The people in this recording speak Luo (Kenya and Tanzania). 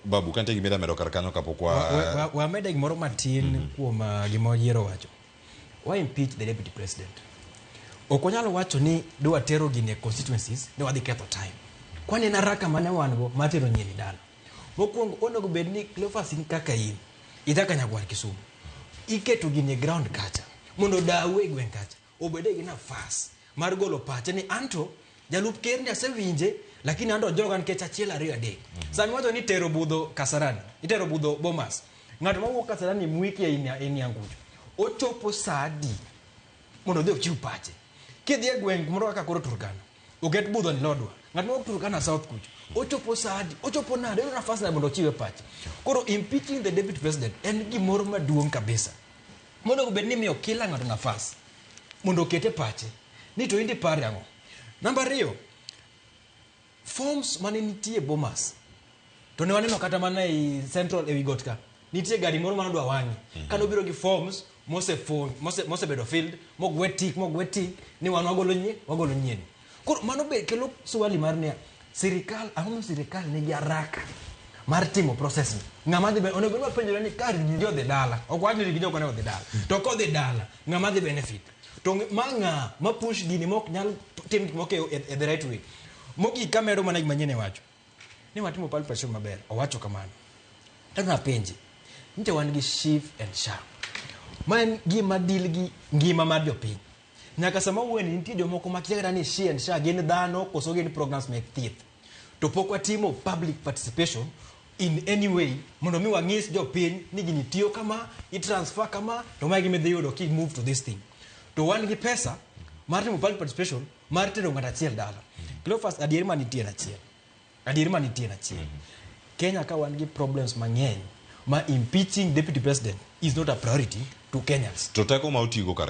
Babu, ka nitie gima idwa medo kar kanyo kapok wa... Wamede gimoro matin kuom gima oyiero wacho. Wa impeach the deputy president. Ok wanyal wacho ni dwa tero gini e constituencies ni wadhi ketho time. Kwani en haraka mane wan go mar tero nyieni dala. Mokwongo onego bed ni Cleophas in kaka in, idhaka Nyakwar Kisumu. Iketo gini e ground kacha mondo dawu e gweng' kacha obede gi nafas mar golo pache ni anto jalup ker ni asewinje lakini anto joga nikech achiel ariyo adek. Sami wacho ni tero budho Kasarani, itero budho Bomas. Ng'ato mawuok Kasarani Mwiki e Nyangucho ochopo saa adi mondo odhi ochiw pache? Kidhi e gweng' moro kaka koro Turkana, oket budho ni Lodwar. Ng'at mawuok Turkana South kucho ochopo saa adi? Ochopo nade? Oyudo nafas nade mondo ochiwe pache? Koro impeaching the deputy president en gimoro maduong' kabisa. Monego bed ni imiyo kila ng'ato nafas mondo okete pache ni to in ipare ang'o. Namba ariyo, forms mane nitie Bomas to ne waneno kata mana e central ewi got ka nitie gari moro mane odwa wang'e kane obiro gi forms mosebedo filled mogwe tik mogwe tik ni wan wagolo nyie wagolo nyieni. Koro mano be kelo swali mar niya sirikal ang'o momiyo sirikal nigi haraka mar timo process ni ng'ama dhi onego bed wapenjore ni ka Rigiji odhi dala ok wach ni Rigiji ok onego odhi dala to kodhi dala ng'ama dhi benefit to ma ng'a ma push gini mok nyal tim gik moko e the right way. Mogik kamedo mana gima nyien wacho ni watimo public participation maber owacho kamano to napenje nite wan gi SHIF and SHA ma en gima deal gi ngima mar jopiny nyaka sama wuoyeni nitie jomoko makia kata ni SHIF and SHA gin dhano koso gin programs mek thieth to pok watimo public participation in any way mondo mi wang'is jopiny ni gini tiyo kama i transfer kama to mae gima idhi yudo ki move to this thing to wan gi pesa mar timo public participation mar tero ng'ato achiel dala. Cleophas adier manitie en achiel. Adier manitie en achiel. Kenya ka wan gi problems mang'eny ma impeaching deputy president is not a priority to Kenyans. To teko ma otigo kar